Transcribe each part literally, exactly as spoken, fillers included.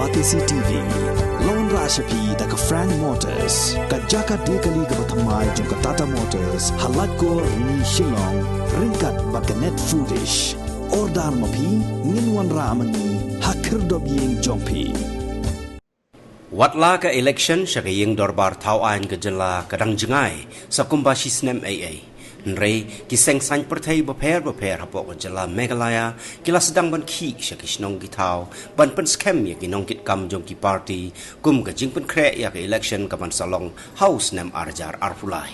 Batesi T V la wanrah sha phi da ka Frank Motors, ka jaka die kali kaba thymmai jong ka Tata Motors, ha Laitkor Rni Shillong, ryngkat bad ka Net Foodish. Order ma phi, ngin wanrah ma ngi ha khyrdop ïing jong phi. Wat la ka election sha ka ïing dorbar thaw aiñ ka jylla ka dang jngai sa kumba shi snem ei ei. Hynrei ki seng saiñ pyrthei bapher bapher hapoh ka jylla Meghalaya ki la sdang ban khih sha ki shnong ki thaw ban pynskhem ïa ki nongkitkam jong ki party kum ka jingpynkhreh ïa ka election ka ban sa long ha u snem ar hajar arphew lai.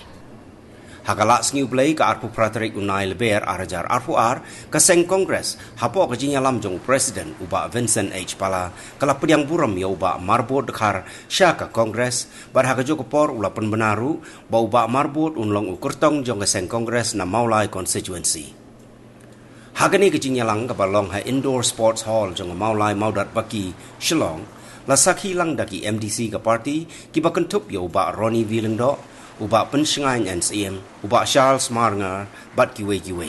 Ha ka lad sngi U Blei ka arphew phra tarik u Naiïalam ar hajar arphew ar, ka seng Congress hapoh ka jingïalam jong u President u Bah Vincent H Pala ka la pdiang burom ïa u Bah Marbud Dkhar sha ka Congress, bad ha kajuh ka por u la pynbna ruh ba u Bah Marbud un long u kyrtong jong ka seng Congress na Mawlai constituency. Ha kane ka jingïalang kaba long ha Indoor Sports Hall jong ka Mawlai Mawdat Baki, Shillong, la sakhi lang da ki M D C ka party kiba kynthup ïa u Bah Ronnie V Lyngdoh, u Bah Pynshngaiñ N Syiem, u Bah Charles Marngar bad kiwei kiwei.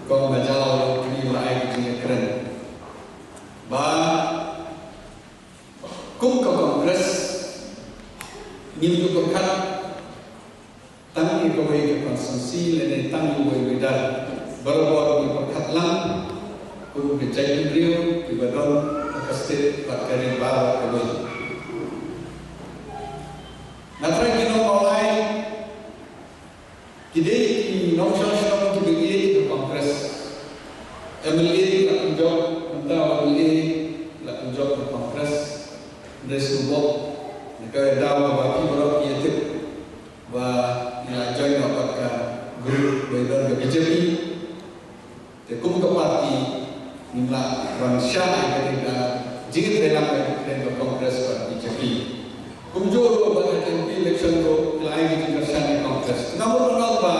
Kong Bajau, kini ba ai ka jingkren ba kum ka Congress ngim ju pyrkhat tang ïa kawei ka constituency lane tang ïa kawei ka dar. Barabor ngi pyrkhat lang kum ka jaitbynriew kiba don ha ka state bad ka ri baroh kawei. Nga trai ki nong Mawlai, ki dei ki nongshong shnong kiba ïeit ïa ka Congress. M L A la pynjop, mynta M L A la pynjop ïa ka Congress. Hynrei sngewbha, na kawei ka daw kaba phi baroh phi ïatip ba ngi la join noh bad ka group ba ïadon ka B J P. Te kum ka party ngim lah ban shah ïa kane ka jingïatreilang ïa ka Congress bad B J P. Kumjuh ruh bad ha ka M P election ruh ki la ai ka jingkyrshan ïa ka Congress. Nga mut ban ong ba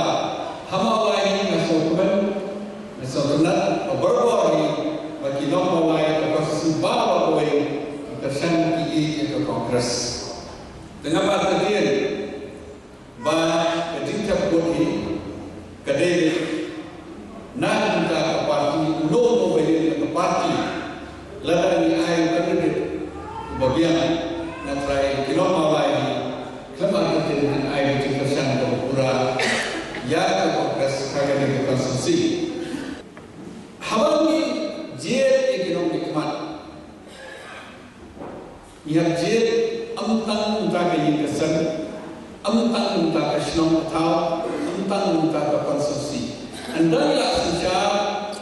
ha Mawlai hi nga sngewkmen, nga sngewtynnat ba barabor hi ba ki nong Mawlai ka constituency baroh kawei ki kyrshan ki ïeit ïa ka Congress. Te nga pat ka ktien ba ka jingthep vote hi ka dei na ka bynta ka party, uno uno ba ïeng ka party. Lada ngi ai u candidate uba biang, nga trai ki nong Mawlai hi khlem artatien ngan ai ka jingkyrshan kaba pura ïa ka Congress ha kane ka constituency. Haba ngi jied ïa ki nongmihkhmat, ngi hap jied ym tang na ka bynta ka ïing ka sem, ym tang na ka bynta ka shnong ka thaw, ym tang na ka bynta ka constituency. Ynda ngi la synshar,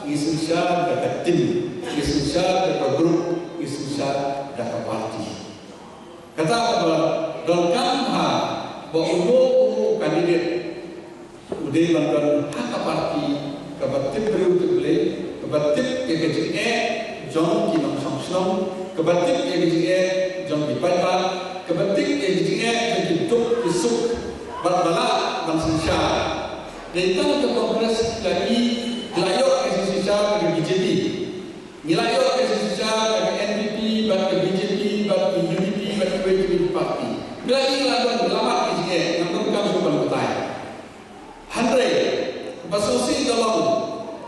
ngi synshar da ka team, ngi synshar da ka group, ngi synshar da ka party. Kata kaba donkam ha ba uno Dei ban don ha ka party kaba tip briew tip Blei, kaba tip ïa ka jingeh jong ki nongshong shnong, kaba tip ïa ka jingeh jong ki paidbah, kaba tip ïa ka jingeh jong ki duk ki suk, bad ba lah ban synshar. Dei tang ka Congress la i, la ïoh ka jingsynshar ka B J P. Ngi la ïoh ka jingshisha ka N P P bad ka B J P bad ka U D P bad kiwei kiwei ki party. Ngi la ïoh la don la mat ka jingeh, ngam donkam shuh ban batai. Hynrei ba sngewsih ka long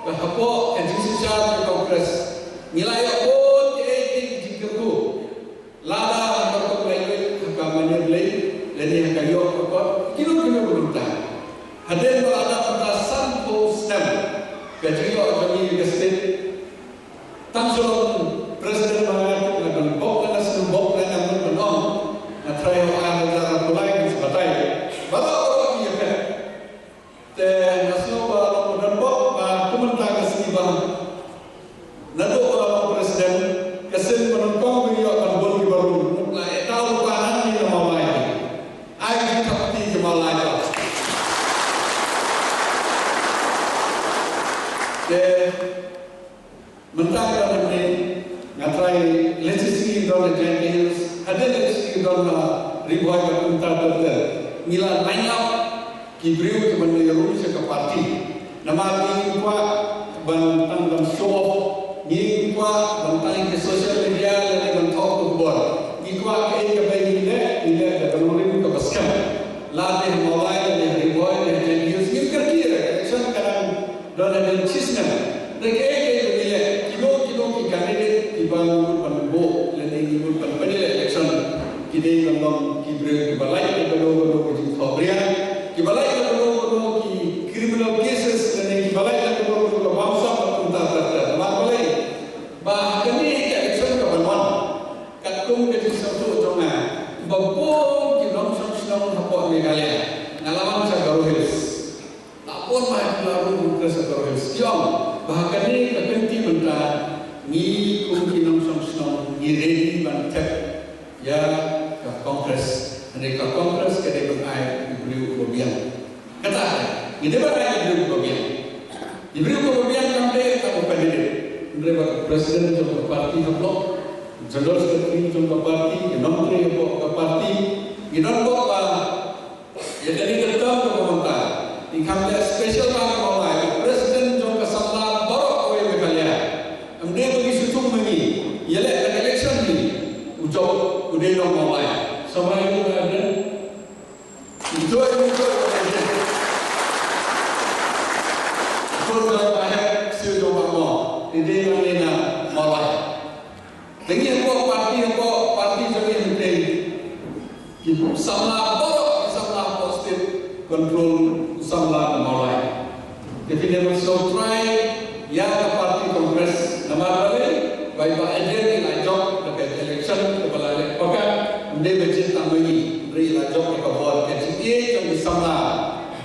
ba hapoh ka jingshisha ka Congress ngi la ïoh bun kiei kiei ki jingkyrkhu. Lada ka kum laiwei ha ka mane Blei lane ha ka ïoh ka kot kino kino ka bynta. Hadien ba la dap mynta sanphew snem ka jingïoh jong ngi ka state. Tang shu long president ma nga tip nga don bok nga snem bok nga nga mut ban ong. Nga try ha ar hajar arphew lai ngi sa batai. Baroh baroh ki ïa phet. Te nga sngew ba long don bok ba kumta ka sngi ba naduh ba long president ka sien ba nyngkong ba ngi ïoh ban bun ki barum. Mut la ïa tau lypa nangne na Mawlai. Ai ki thap kti ki Mawlai ba. Te mynta ka dang ne nga try lehse don ha Jaintia Hills, hadien lehse don ha Ri Bhoi bad kumta ter ter. Ngi la line up ki briew kiba ïaroh sha ka party. Namar ngi kwah ban tang ban show off, ngi kwah ban tang ha social media lane ban thoh ka khubor. Ngi kwah kaei kaba ngi leh, ngi leh da ka nongrim kaba skhem. La dei ha Mawlai lane ha Ri Bhoi lane ha Jaintia Hills, ngim kyrkieh, election ka dang don hadien shi snem. Dei kaei kaei ba ngi leh, kino kino ki candidate kiba ngi mut ban buh lane ngi mut ban pynïaleh election, ki dei ban long ki briew kiba lait na kano kano ka jingthohbria, kiba lait na kano kano ki criminal cases lane kiba lait na kano kano ka bamsap bad kumta ter ter. Namar balei? Ba ha kane ka election ka ban wan, katkum ka jingsngewthuh jong nga, ba bun ki nongshong shnong hapoh Meghalaya, nga la wan sha Garo Hills. La bun ba ki la rung Congress ha Garo Hills. Ki ong ba ha kane ka kynti mynta ngi kum ki nongshong shnong ngi ready ban thep ïa ka Congress. Hynrei ka Congress ka dei ban ai u briew uba biang. Kata ngi dei ban ai u briew uba biang. U briew uba biang kam dei tang u candidate. Hynrei ba u president jong ka party ha block, general secretary jong ka party, ki nongtrei hapoh ka party, ngi don bok ba ïa kane ka term kaba mynta ngi kham leh special ba ka Mawlai, president jong ka samla baroh kawei Meghalaya. Ym dei ba ngi shu thung ma ngi, ïaleh da ka election hi u jop u dei nong Mawlai. Samla ïa u ka dei. Enjoy, enjoy. Enjoy ba hep siew jong ba mo. Te dei nang ne na Mawlai. Te ngi hapoh party, hapoh party jong ngi hynrei ki samla baroh, ki samla hapoh state control samla na Mawlai. Te phi dei ban sngewthuh ïa ka party Congress namar balei? Ba i Bah Adrian i la jop da ka election kaba la leh pakat, ym dei ba jied tang ma ngi, hynrei i la jop da ka bor, ka jingïeit jong ki samla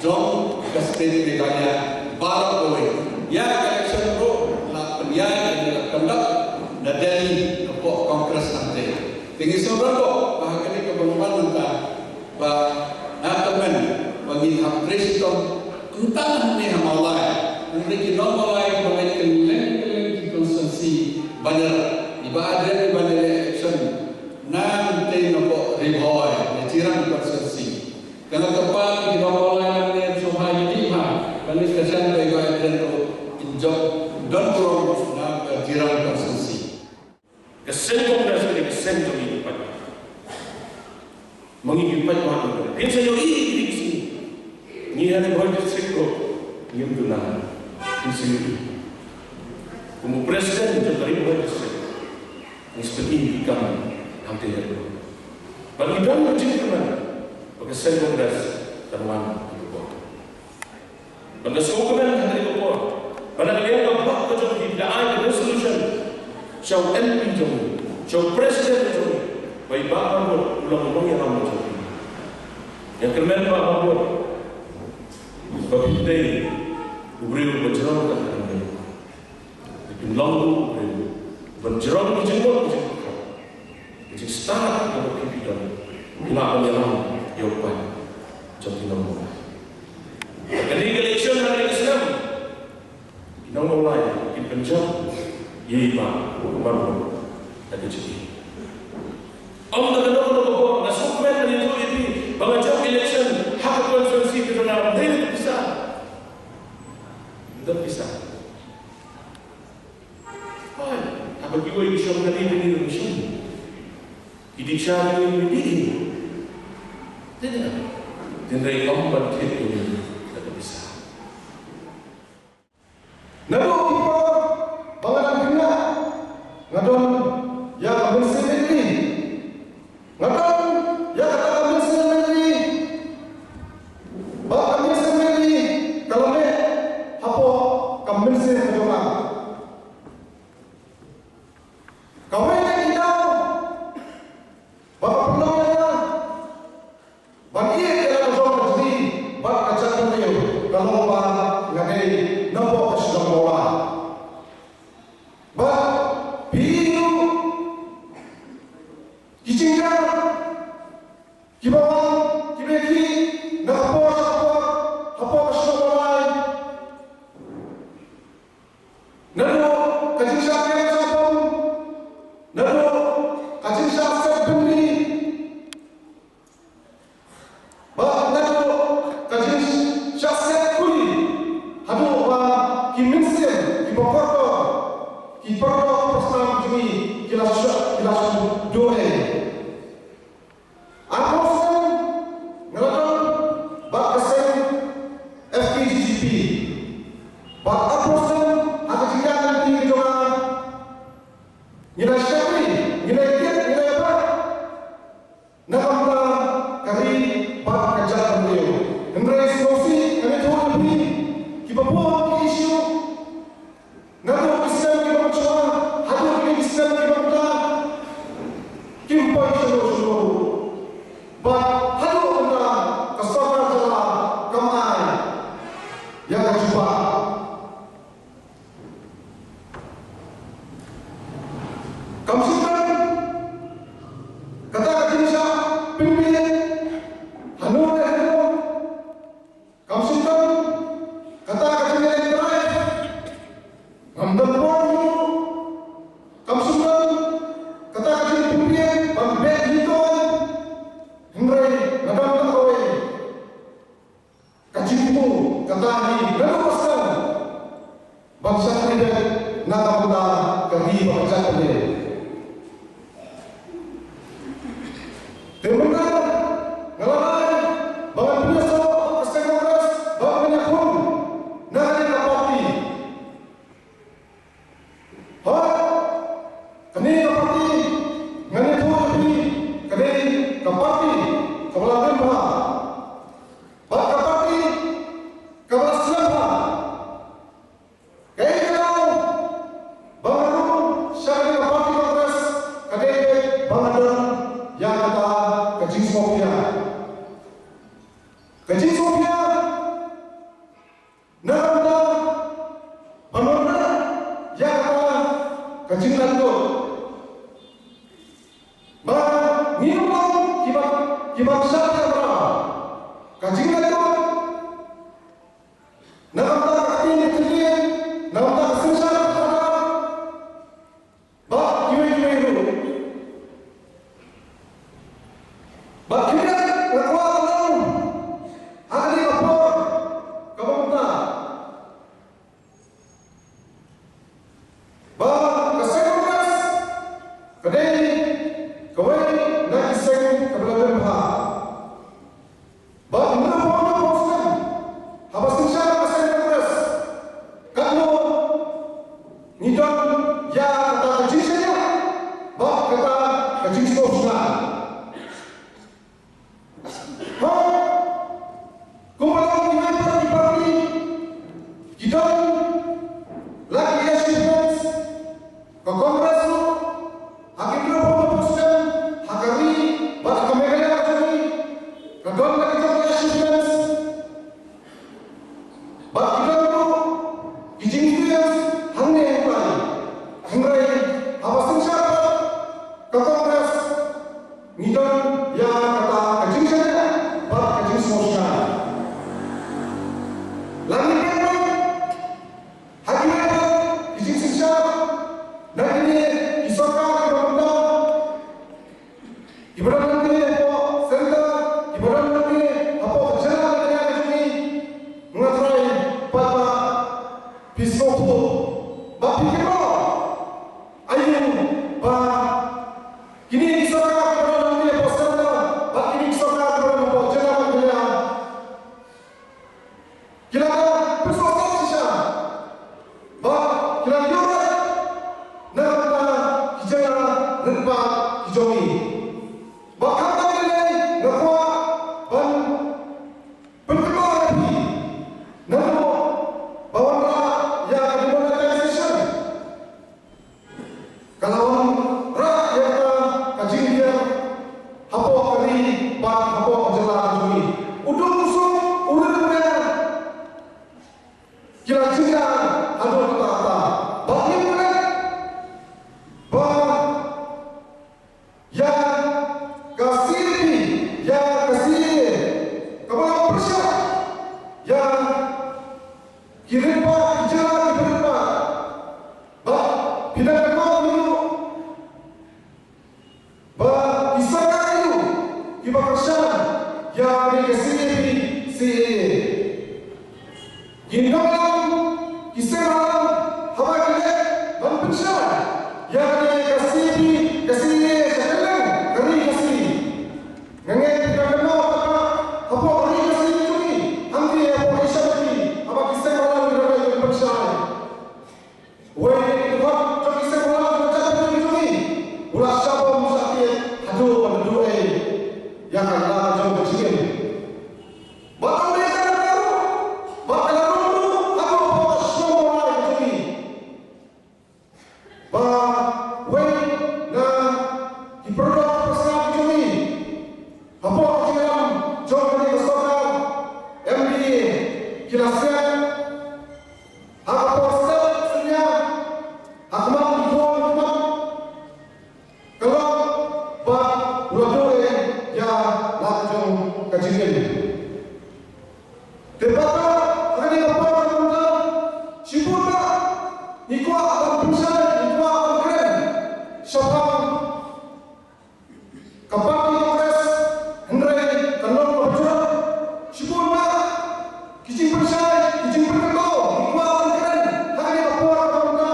jong ka state Meghalaya baroh kawei. Ïa ka election ruh la pynïaid, la conduct na Delhi hapoh Congress hangtei. Te ngi sngewbha ba ha kane kaba ngi wan mynta ba nga tymmen ba ngin hap trei shitom, ym tang hangne ha Mawlai, hynrei ki nong Mawlai ba leit kylleng kylleng ki constituency ban ïa, i Bah Adrian i ban ïaleh election. Nangtei napoh Ri Bhoi, na Jirang constituency. Ka nga kyrpad ïa ki nong Mawlai nangne, sngewbha ïa ki ha kane ka sien ba i Bah Adrian ruh in jop don burom na ka Jirang constituency. Ka seng Congress ka dei ka seng jong ngi ki paidbah. Ma ngi ki paidbah ngi. Phin sa ïohi ïa ki sngi. Ngi ha Ri Bhoi District ruh ngim duna. Phin sa ïohi. Kum u president jong ka Ri Bhoi District, ngi sa pyni ïa ki kam hangtei ha Ri Bhoi. Bad ngi don ka jingkyrmen ba ka seng Congress kan wan ha Ri Bhoi. Bad nga sngewkmen ha kane ka por ba na ka liang ka block ka jong ngi la ai ka resolution sha u M P jong ngi, sha u president jong ngi, ba i Bah Marbud u long u nongïalam jong ngi. Nga kyrmen Bah Marbud ba phi dei u briew uba jrong ka kyrmen. Phin long u briew uban jrong ka jingmut ka jingpyrkhat. Ka jingstad kaba phi don, phi lah ban ïalam ïa u paid jong ki nong Mawlai. Kane ka lei Jop ïa i Bah Marwei na ka jingim. Ym da kano kano ka por nga sngewkmen ban ïathuh ïa phi ba nga jop election ha ka constituency ka jong nga ym dei na ka pisa. Ym don pisa. Hooid, haba kiwei ki shong kane kane ruh ki shong. Ki dih sha kane kane dih. Te dei na. Te dei ym ban thied ïa u da ka pisa. Naduh ki por ba nga dang khynnah nga don ïa ka mynsiem ri. Nga don ïa kata ka mynsiem ri. Ba ka mynsiem ri ka la leh hapoh ka mynsiem ka jong nga. Kawei na ki daw ba ka pynlong ïa nga ban ïeit ïa la ka jong ka jong bad ka jaitbynriew ka long ba nga dei na ka shnong Mawlai. Bad phi ïohi ki jingkyrpad kiba wan kiba ïakhih na ka por sha ka por hapoh ka shnong Mawlai. Naduh ka jingshah kem shah bom, naduh ka jingshah set byndi, bad naduh ka jingshah set kuli, haduh ba ki mynsiem kiba kordor, ki kordor ki pyrshang jong ngi ki la shu, ki la shu duh ei. Arphew snem nga la don bad ka seng F K J G P. Bad arphew snem ha ka jingïaid lynti ka jong nga, ngi la shakri, ngi la ïaid, ngi la ïabat na ka bynta ka ri bad ka jaitbynriew. Hynrei sngewsih ngan ïathuh ïa phi, kiba bun ki issue naduh ki snem kiba mynshuwa haduh kine ki snem kiba mynta kim poi shano shano. Bad haduh mynta ka sorkar jylla kam ai ïa ka jubab. Kam shym don kata ka jingshah pynbieit hano ne hano. Kam shym don kata ka jingïaleh trai. Ngam don por ruh. Kam shym don kata ka jingpynbieit ban beh hi to. Hynrei nga don kawei ka jingthmu, kata hi nga don ka sngewbha ban shakri beit na ka bynta ka ri bad ka jaitbynriew. Te mynta nga la ai ba ngan pynïasoh ka seng Congress ba ngan ïakhun na kane ka party. Hooid, kane ka party ngan ïathuh ïa phi, kane ka party kaba la rim bha bad ka party kaba la slem bha. Kaei kaba nga rung sha kane ka party Congress ka dei ba nga don ïa kata ka jingsngewphiah. Ka jingsngewphiah na ka bynta ban wanrah ïa kata ka jinglaitluid. Ba ngim long kiba, kiba shah ïa ka, ka jinglaitluid. Na ka bynta ka ktien ka ktien, na ka bynta ka synshar ka khadar, bad kiwei kiwei ruh. Bad kiwei nga kwah ban ong ha kane ka por kaba mynta ba ka seng Congress ka dei kawei na ki seng kaba la rim bha. Bad mynta Ïa kane ka C A A, C A A. Ki nongïalam, ki seng balang, haba ki leit ban pynshai ïa kane ka C A A, ka C A A sha kylleng ka ri Khasi. Nga ngeit phi dang kynmaw kata, hapoh ka ri Khasi ka jong ngi, hangtei hapoh Asia Valley, haba ki seng balang ki dang leit ban pynshai. Wei na ki dkhot jong ki seng balang jong ka jaitbynriew ka jong ngi u la shah bom shah tied haduh ban duh ei ïa ka la ka jong ka jingim. Bad tang dei kata ruh, bad ka la rung ruh haduh hapoh ka shnong Mawlai ka jong ngi. Ba wei na ki product, ki product ki jong ngi hapoh ka jingïalam jong kane ka sorkar M D A ki la siat ha ka por step synñia ha khmat ki khun khmat ka lok bad u la duh ei ïa la ka jong ka jingim. Te pat ha kane ka por ka mynta shibun ba ngi kwah ban pynshai, ngi kwah ban kren shaphang ka party Congress, hynrei ka long kaba jrong. Shibun ba ki jingpynshai, ki jingpynkynmaw ngi kwah ban kren ha kane ka por kaba mynta.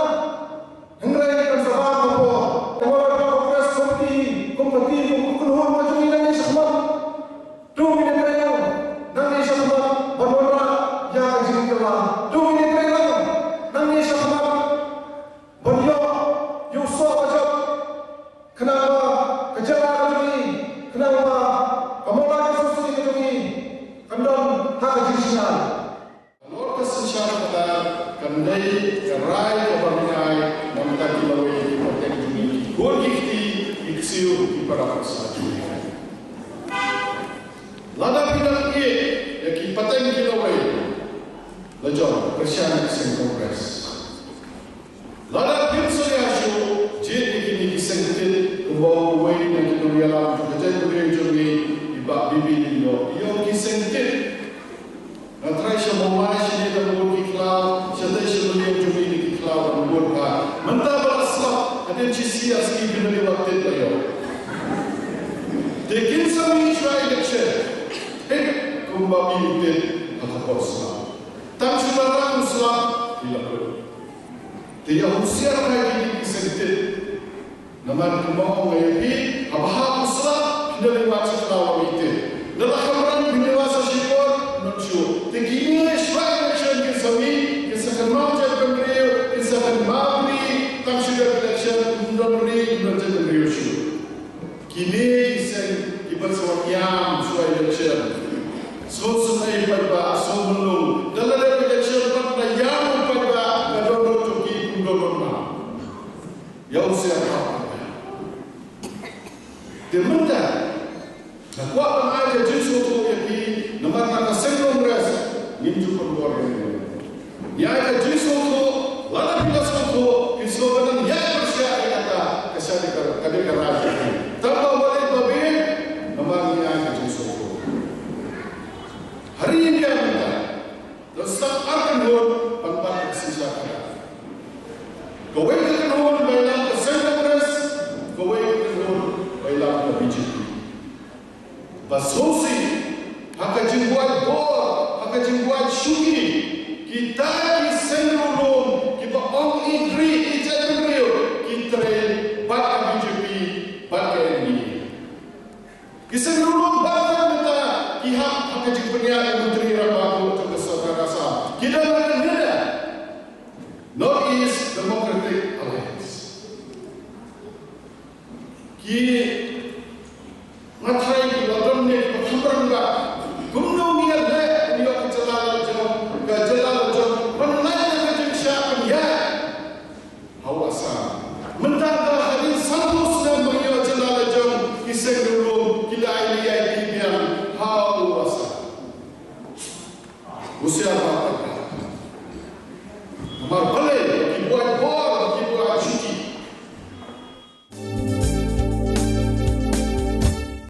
Hynrei kan sa bam ka por. Ka Mawlai Congress Committee kum ka team, kum ka kynhun ka jong ngi, nangne shakhmat. To ngin ïatrei lang nangne shakhmat ban wanrah ïa ka jingkylla. To ngin ïatrei lang nangne shakhmat ban ïoh ïa u soh ka jop, khnang ba ka jylla ka jong ngi, khnang ba ka Mawlai Constituency ka jong ngi kan don ha ka jingshngaiñ. Halor ka synshar kata kan dei ka rai kaba ngi ai na bynta ki lawei, ki pateng jong ngi, ki khun ki kti, ki ksiew, ki para pyrsa jong ngi. Lada phi dang ïeit ïa ki pateng ki lawei, la jong kyrshan ïa ka seng Congress. Lada phim sngewsih shuh, jied ïa kine ki seng tit, kumba ong uwei na ki nongïalam jong ka jaitbynriew jong ngi, i Bah B B Lyngdoh, ïa ki seng tit. Nga tharai sha Mawlai shane dang bun ki khlaw, shatei sha Mylliem jong ngi ki khlaw dang bun bha. Mynta ba la slap, hadien shisha sngi phin da leit wad tit la ïoh. Te kin sa mih shuwa election, thik kumba mih tit ha ka por slap. Tang shu la rang slap, ki la kut. Te ïa husiar bha ïa kine ki seng tit. Namar kumba ong nga ïa phi, haba hap u slap phin da leit wad sha khlaw ba mih tit. Lada la khamram phin da leit wad sha shipor, not sure. Te kine shuwa election kin sa mih, kin sa kynmaw jaitbynriew, kin sa kynmaw ri, tang shu dep election, ym don ri, ym don jaitbynriew shuh. Kine ki seng kiba sa wan ïam shuwa election. Sngewsynei paidbah, sngewmyllung. Da la dep election pat la ïam paidbah, ka dohnud jong ki kum dohnud ma. Ïa u seng ha. Te mynta nga kwah ban ai ka jingsngewthuh ïa phi namar nga ka seng Congress ngim ju pynbor ïa ngi. Ngi ai ka jingsngewthuh, lada phi la sngewthuh, phi sngewbha ban ïa pyrshah ïa kata, ka shah dei ka, ka dei ka rai jong phi. Tangba wat leit ba bieit namar ngi ai ka jingsngewthuh. Ha ri India mynta don sa ar kynhun ban bat ka synshar khadar. Kawei ka kynhun ba ïalam ka seng Congress, kawei ka kynhun ba ïalam ka B J P. Ba sngewsih ha ka jingbuaid bor, ha ka jingbuaid shuki, kita ki seng riewlum kiba ong ïeit ri ïeit jaitbynriew ki trei bad ka B J P bad ka N D A. Ki seng riewlum bad mynta ki hap ha ka jingpynïaid u Myntri Rangbah Hok jong ka sorkar Assam. Ki dang na ka North East Democratic Alliance. Ki, nga tharai ki la don ne ki ba kham rangbah. Kumno ngi ïa leh ban ïoh ka jylla la jong, ka jylla la jong, ban lait na ka jingshah pynïaid ha u Assam. Mynta ka hadien sanphew snem ban ïoh jylla la jong, ki seng riewlum ki la ai leit biang ha u Assam. Husiar bha.